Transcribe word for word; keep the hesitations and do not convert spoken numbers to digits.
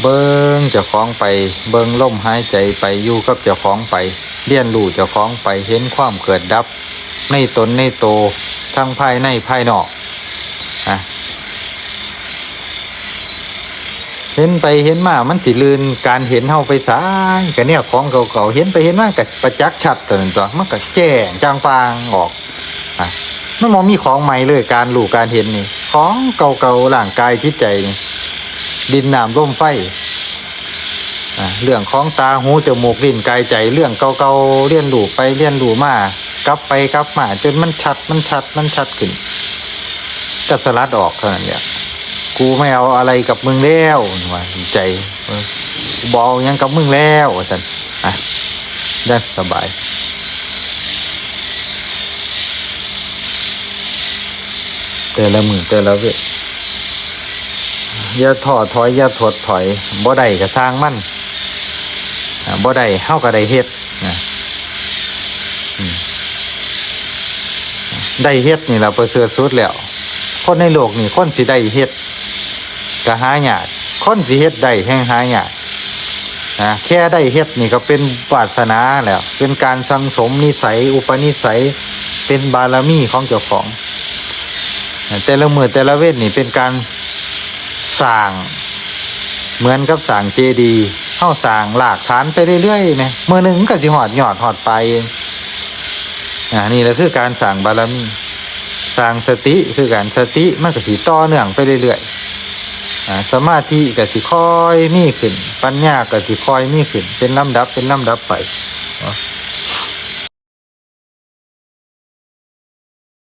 เบิ่งเจ้าของไป เบิ่งลมหายใจไป อยู่กับเจ้าของไป เรียนรู้เจ้าของไป เห็นความเกิดดับ ในตนในโต ทั้งภายในภายนอก นะ เห็นไปเห็นมา มันสิลื่นการเห็นเฮาไปไส กะแนวของเก่าๆ เห็นไปเห็นมา กะประจักษ์ชัดเท่านั้นตั๊ว มันกะแจ้งจ่างป่างออก อ่ะ มันบ่มีของใหม่เลย การรู้การเห็นนี่ ของเก่าๆ ร่างกายจิตใจนี่ ดินน้ำลมไฟ อ่ะ เรื่องของตาหูจมูกลิ้นกายใจ เรื่องเก่าๆ เรียนรู้ไปเรียนรู้มา กลับไปกลับมา จนมันชัด มันชัด มันชัดขึ้น ก็สลัดออกเท่านั้นแหละ กูไม่เอาอะไรกับมึงแล้ว ว่าใจ เออ กูบ่เอาหยังกับมึงแล้ว ว่าซั่น อ่ะ ได้สบาย แต่ละมื้อแต่ละเวท อย่าท้อถอย อย่าถดถอย บ่ได้ก็ซ่างมัน อ่า บ่ได้ เฮาก็ได้เฮ็ด นะ อืม ได้เฮ็ดนี่ล่ะประเสริฐสุดแล้ว คนในโลกนี่ คนสิได้เฮ็ด ก็หายาก คนสิเฮ็ดได้แฮ่งหายาก นะ แค่ได้เฮ็ดนี่ก็เป็นวาสนาแล้ว เป็นการสั่งสมนิสัย อุปนิสัย เป็นบารมีของเจ้าของ แต่ละมื้อแต่ละเวทนี่เป็นการสร้าง เหมือนกับสร้างเจดีย์ เฮาสร้างรากฐานไปเรื่อยๆ แหม มื้อหนึ่งมันก็สิฮอดยอดฮอดปลายเอง อ่า นี่แหละคือการสร้างบารมี สร้างสติคือกัน สติมันก็สิต่อเนื่องไปเรื่อยๆ อ่า สมาธิก็สิค่อยมีขึ้น ปัญญาก็สิค่อยมีขึ้น เป็นลำดับ เป็นลำดับไป เนาะ